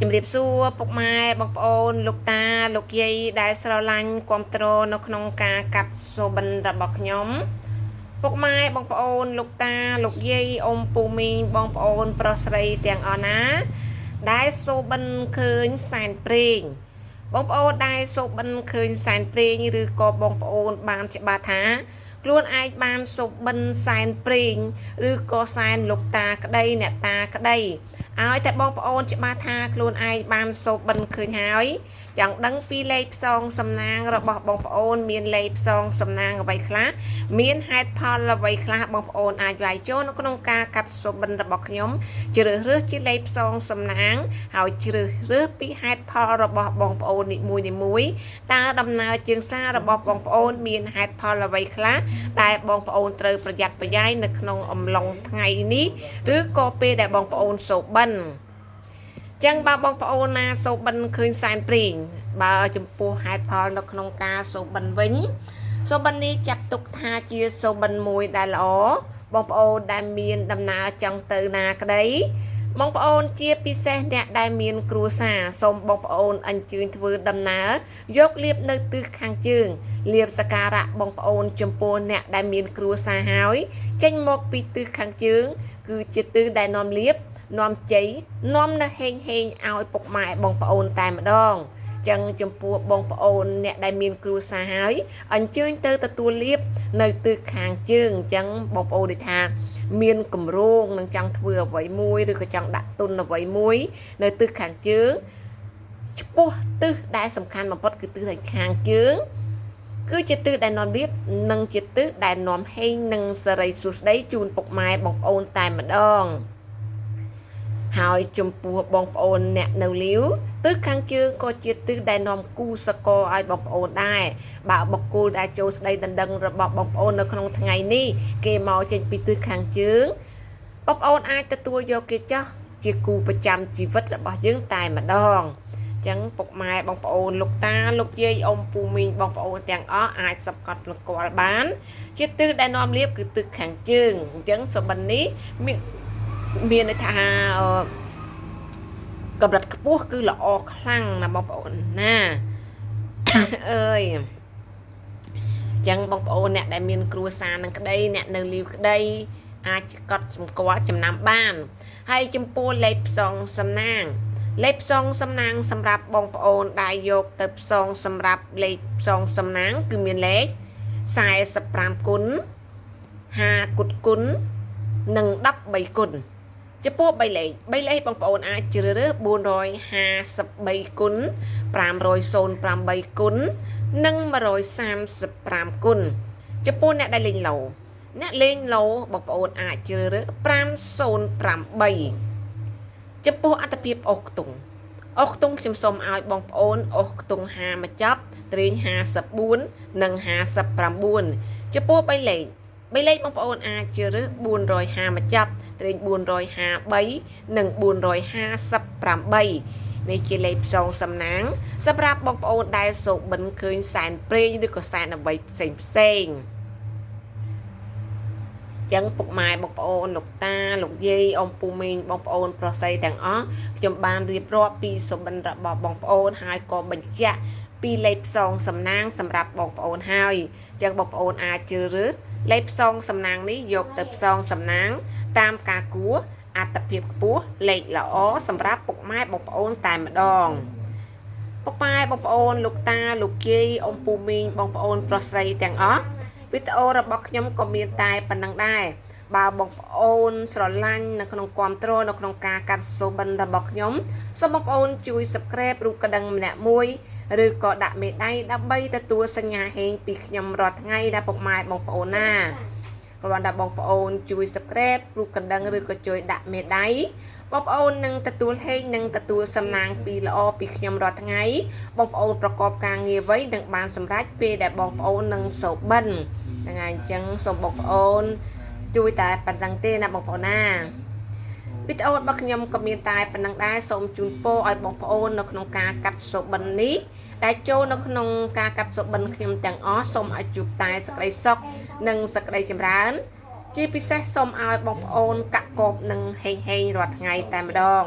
ជំរាបសួរពុកម៉ែបងប្អូនលោកតាលោកយាយដែលស្រឡាញ់គ្រប់គ្រងនៅក្នុងការកាត់សូបិនរបស់ខ្ញុំពុកម៉ែបងប្អូនលោកតាលោកយាយអ៊ំពូមីងបងប្អូនប្រុសស្រីទាំងអស់ណា ដែលសូបិនឃើញសែនព្រេងបងប្អូនដែលសូបិនឃើញសែនព្រេងឬក៏បងប្អូនបានច្បាស់ថាខ្លួនឯងបានសូបិនសែនព្រេងឬក៏សែនលោកតាក្តីអ្នកតាក្តីឲ្យតែបងប្អូនច្បាស់ថាខ្លួនឯងបានសូបិនឃើញហើយចង់ដឹងពីលេខផ្សងសំណាងរបស់បងប្អូនមានលេខផ្សងសំណាងអ្វីខ្លះមានហេតុផលអ្វីខ្លះបងប្អូនអាចវាយចូលនៅក្នុងការកាត់សូបិនរបស់ខ្ញុំជ្រើសរើសជាលេខផ្សងសំណាងហើយជ្រើសរើសពីហេតុផលរបស់បងប្អូននីមួយៗតើដំណើរជើងសាររបស់បងប្អូនមានហេតុផលអ្វីខ្លះដែលបងប្អូនត្រូវប្រយ័ត្នប្រយែងនៅក្នុងអំឡុងថ្ងៃនេះឬក៏ពេលដែលបងប្អូនសូបិនចឹងបើបងប្អូនណាសូបិនឃើញសែនព្រីងបើចំពោះហេតុផលនៅក្នុងការសូបិនវិញសូបិននេះចាត់ទុកថាជាសូបិនមួយដែលល្អបងប្អូនដែលមានដំណើរចង់ទៅណាក្តីបងប្អូនជាពិសេសអ្នកដែលមានគ្រួសារសូមបងប្អូនអញ្ជើញធ្វើដំណើរយកលៀបនៅទិសខាងជើងលៀបសក្ការៈបងប្អូនចំពោះអ្នកដែលមានគ្រួសារហើយចេញមកពីទិសខាងជើងគឺជាទិសដែលនាំលៀបនាំជ័យនាំនៅហេងហេងឲ្យពុកម៉ែបងប្អូនតែម្ដងចឹងចំពោះបងប្អូនអ្នកដែលមានគ្រួសារហើយអញ្ជើញទៅទទួលលៀបនៅទិសខាងជើងចឹងបងប្អូនដូចថាមានគម្រោងនឹងចង់ធ្វើអ្វីមួយឬក៏ចង់ដាក់ទុនអ្វីមួយនៅទិសខាងជើងឆ្ពោះទិសដែលសំខាន់បំផុតគឺទិសដែលខាងជើងគឺជាទិសដែលនាំលៀបនិងជាទិសដែលនាំហេងនិងសិរីសួស្តីជូនពុកម៉ែបងប្អូនតែម្ដងហើយចំពោះបងប្អូនអ្នកនៅលាវទិសខាងជើងក៏ជាទិសដែលនាំគូសកលឲ្យបងប្អូនដែរបើបុគ្គលដែលចូលស្ដីដណ្ដឹងរបស់បងប្អូននៅក្នុងថ្ងៃនេះគេមកចេញពីទិសខាងជើងបងប្អូនអាចទទួលយកគេចោះជាគូប្រចាំជីវិតរបស់យើងតែម្ដងចឹងពុកម៉ែបងប្អូនលោកតាលោកយាយអ៊ំពូមីងបងប្អូនទាំងអស់អាចសង្កត់សម្គាល់បានជាទិសដែលនាំលៀបគឺទិសខាងជើងអញ្ចឹងសុបិននេះមានន័យថាកម្រិតខ្ពស់គឺល្អខ្លាំងណាបងប្អូនណាអើយចឹងបងប្អូនអ្នកដែលមានគ្រួសារនឹងក្តីអ្នកនៅលីវក្តីអាចកត់សម្គាល់ចំណាំបានហើយចំពោះលេខផ្សងសំណាងលេខផ្សងសំណាងសម្រាប់បងប្អូនដែលយកទៅផ្សងសម្រាប់លេខផ្សងសំណាងគឺមានលេខ45គុណ5គុតគុណនិង13គុណចំពោះ3លេខ3លេខបងប្អូនអាចជ្រើសរើស453គុណ508គុណនិង135គុណចំពោះអ្នកដែលលេងឡូអ្នកលេងឡូបងប្អូនអាចជ្រើសរើស508ចំពោះអត្ថភាពអូសខ្ទង់អូសខ្ទង់ខ្ញុំសូមឲ្យបងប្អូនអូសខ្ទង់5មកចប់ត្រេង54និង59ចំពោះ3លេខ3លេខបងប្អូនអាចជ្រើសរើស450មកចប់ត្រេង453និង458នេះជាលេខផ្សងសំណាងសម្រាប់បងប្អូនដែលសូបិនឃើញសែនព្រេងឬក៏សែនអ្វីផ្សេងផ្សេងចឹងពុកម៉ែបងប្អូនលោកតាលោកយាយអ៊ំពូមីងបងប្អូនប្រុសស្រីទាំងអស់ខ្ញុំបានរៀបរាប់ពីសុបិនរបស់បងប្អូនហើយក៏បញ្ជាក់ពីលេខផ្សងសំណាងសម្រាប់បងប្អូនហើយចឹងបងប្អូនអាចជ្រើសរើសលេខផ្សងសំណាងនេះយកទៅផ្សងសំណាងតាមការគួរអត្ថភាពខ្ពស់លេខល្អសម្រាប់ពុកម៉ែបងប្អូនតែម្ដងពុកម៉ែបងប្អូនលោកតាលោកយាយអ៊ំពូមីងបងប្អូនប្រុសស្រីទាំងអស់វីដេអូរបស់ខ្ញុំក៏មានតែប៉ុណ្្នឹងដែរបើបងប្អូនស្រឡាញ់នៅក្នុងគាំទ្រនៅក្នុងការកាត់សូបិនរបស់ខ្ញុំសូមបងប្អូនជួយ Subscribe រូបកណ្ដឹងម្នាក់មួយឬក៏ដាក់មេដៃដើម្បីទទួលសញ្ញាហេងពីខ្ញុំរាល់ថ្ងៃណាពុកម៉ែបងប្អូនណាគ្រាន់តែបងប្អូនជួយ Subscribe រូបកណ្ដឹងឬក៏ជួយដាក់មេដៃបងប្អូននឹងទទួលហេងនឹងទទួលសំណាងពីល្អពីខ្ញុំរាល់ថ្ងៃបងប្អូនប្រកបការងារអ្វីនឹងបានសម្រេចពេលដែលបងប្អូននឹងសូបិនហ្នឹងហើយអញ្ចឹងសូមបងប្អូនជួយតែប៉ុណ្្នឹងទេណាបងប្អូនណាវីដេអូរបស់ខ្ញុំក៏មានតែប៉ុណ្្នឹងដែរសូមជូនពរឲ្យបងប្អូននៅក្នុងការកាត់សូបិននេះដែលចូលនៅក្នុងការកាត់សូបិនខ្ញុំទាំងអស់សូមឲ្យជួបតែសេចក្តីសុខនិងសេចក្តីចម្រើនជាពិសេសសូមឲ្យបងប្អូនកាក់កបនិងហេងហេងរាល់ថ្ងៃតែម្ដង